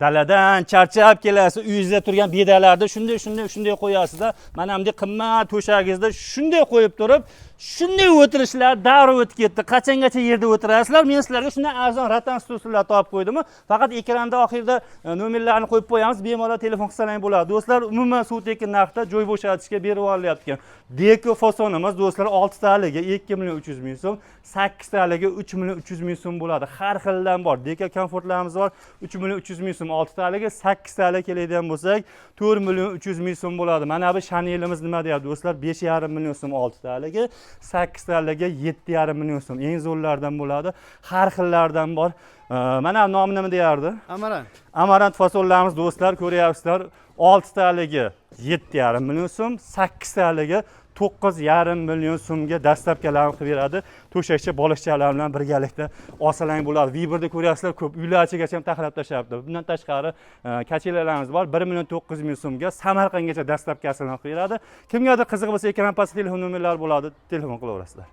Daladan charchab kelasiz, uyingizda turgan bedalarni shunday, shunday, shunday qo'yasizda, mana bunday qimmat to'shagingizda shunday qo'yib turib, shunday o'tirishlar davri o'tib ketdi. Qachongacha yerda o'tirasizlar? Men sizlarga shunday arzon rotan stullar topib qo'ydim. Faqat ekranda oxirida nomerlarni qo'yib qo'yamiz, bemalol telefon qilsalaring bo'ladi, do'stlar. Umuman suv tekin narxda joy bo'shatishga berib yuborilyapti ekan. Deko fasonimiz, do'stlar, oltitaligi 2 300 000 so'm, sakkiztaligi 3 300 000 so'm bo'ladi. Har xildan bor, deko komfortlarimiz bor. 3 300 000 so'm oltitaligi, sakkiztalik keladigan bo'lsak, 4 300 000 so'm bo'ladi. Mana bu shanelimiz nima deyapti, do'stlar? 5,5 million so'm oltitaligi, sakkiztaligi 7,5 million so'm. Eng zo'rlardan bo'ladi, har xillardan bor. Mana nomi nima deyardi? Amarant. Amarant fasonlarimiz, do'stlar, ko'ryapsizlar, oltitaligi 7,5 million so'm, sakkiztaligi 9,5 million so'mga доставка larni qilib beradi. To'shakcha, bolishchalar bilan birgalikda olsalang bo'ladi. Viberda ko'ryapsizlar, ko'p uylarchagacha ham taxlab tashlabdi. Bundan tashqari, качеля larimiz bor, 1 900 000 so'mga Samarqandgacha доставка sini qilib beradi. Kimgadir qiziq bo'lsa, ekran pastida telefon nomerlari bo'ladi, telefon qilaverasizlar.